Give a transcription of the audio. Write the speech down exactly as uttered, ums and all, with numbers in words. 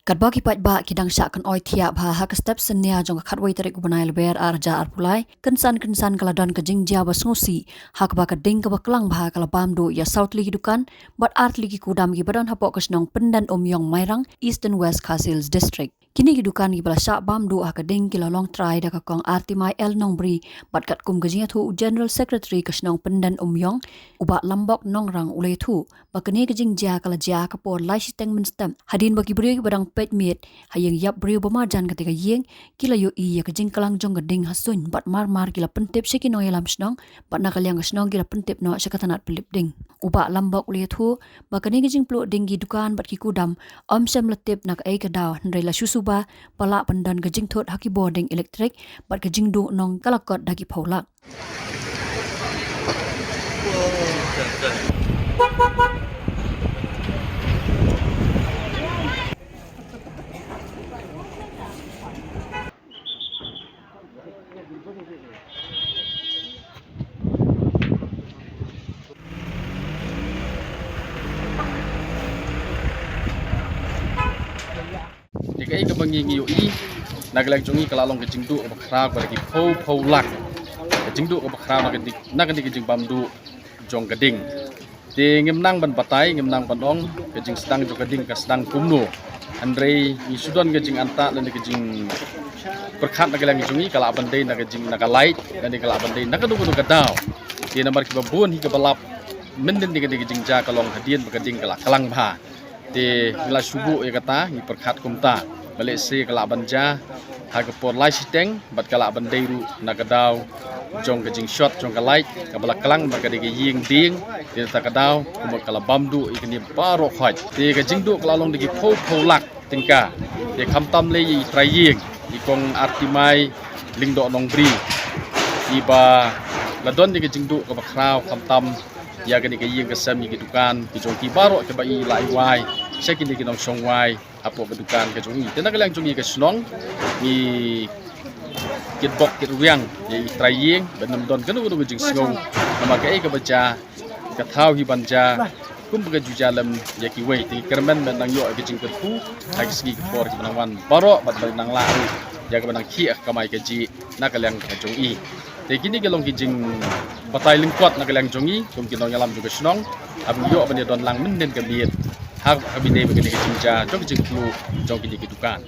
Katba ki paidbah ki dang shah kynoi thiah bha ha ka step synnia jong ka khatwei tarik u bnai Lber ar hajar arphew lai, kynsan kynsan ka la don ka jingjia ba sngewsih ha kaba ka ding kaba klang bha ka la bam duh ïa saw tylli ki dukan bad ar tylli ki kudam kiba don hapoh ka shnong Pyndenumïong Mairang, Eastern West Khasi Hills District. Kine ki dukan kiba la shah bam duh ha ka ding ki la long trai da ka Kong Artimai L Nongbri bad katkum ka jingïathuh u General Secretary ka shnong Pyndenumïong, u Bah Lambok Nongrang, u la ïathuh ba kane ka jingjia ka la jia ha ka por lai shiteng mynstep, hadien ba ki briew kiba dang peit miet ha ïing ïap briew ba marjan kata ka ïing ki la ïohi ïa ka jingklang jong ka ding ha suiñ bad mar mar ki la pyntip sha ki nongïalam shnong bad na ka liang ka shnong ki la pyntip noh sha ka tnat pynlip ding. U Bah Lambok u la ïathuh ba kane ka jingpluh ding ki dukan bad ki kudam ym shym la tip na kaei ka daw, hynrei la shu suba ba lah ban don ka jingthut ha ki bor ding elektrik bad ka jingduh nong ka la kot da ki phew lak. Te kaei kaba ngi ngi ïohi na ka liang jong ngi ka la long ka jingduh kaba khraw kaba da ki phew phew lak. Ka jingduh kaba khraw na ka ding, na ka ding ka jingbam duh jong ka ding. Te ngim nang ban batai, ngim nang ban ong ka jingsdang jong ka ding ka sdang kumno. Hynrei ngi shu don ka jingantah lane ka jingpyrkhat na ka liang jong ngi ka lah ban dei na ka jing, na ka light lane ka lah ban dei na kano kano ka daw. Te namar kiba bun hi kaba lap mynnin te ka dei ka jingjia ka long hadien ba ka ding ka la klang bha. Te ngi la shu buh ïa kata, ngi pyrkhat kumta ba lehse ka lah ban jia ha ka por lai shiteng bad ka lah ban dei ruh na ka daw jong ka jingshot jong ka light kaba la klang bad ka dei ka ïing dieng. Te na kata ka daw kumba ka la bam duh ïa kine baroh khoit. Te ka jingduh ka la long da ki phew phew lak tyngka. Te khamtam lei ïa i trai ïing, i Kong Artimai Lyngdoh Nongbri, iba la don ïa ka jingduh kaba khraw khamtam ïa kane ka ïing ka sem, ïa ki dukan ki jong ki baroh kiba i la i wai sha kine ki nongshong wai hapoh ka dukan ka jong i. Te na ka liang jong i ka shnong ngi kitbok kitrwiang ïa i trai ïing ban ym don kano kano ka jingsngew namar kaei kaba jia ka thaw hi ban jia kumba ka ju jia lem ïa kiwei. Te ngi kyrmen ban nang ïoh ïa ka jingkyrkhu ha ki sngi ki por kiba nang wan baroh bad ban nang lah ruh ïa kaba nang khih ha ka kamai kajih na ka liang ka jong i. Te kine ki long ki jingbatai lyngkot na ka liang jong i kum ki nongïalam jong ka shnong, haba ngi ïoh ban ïa don lang mynnin ka miet ha kaba ïadei bad kine ki jingjia jong ki jingpluh jong kine ki dukan.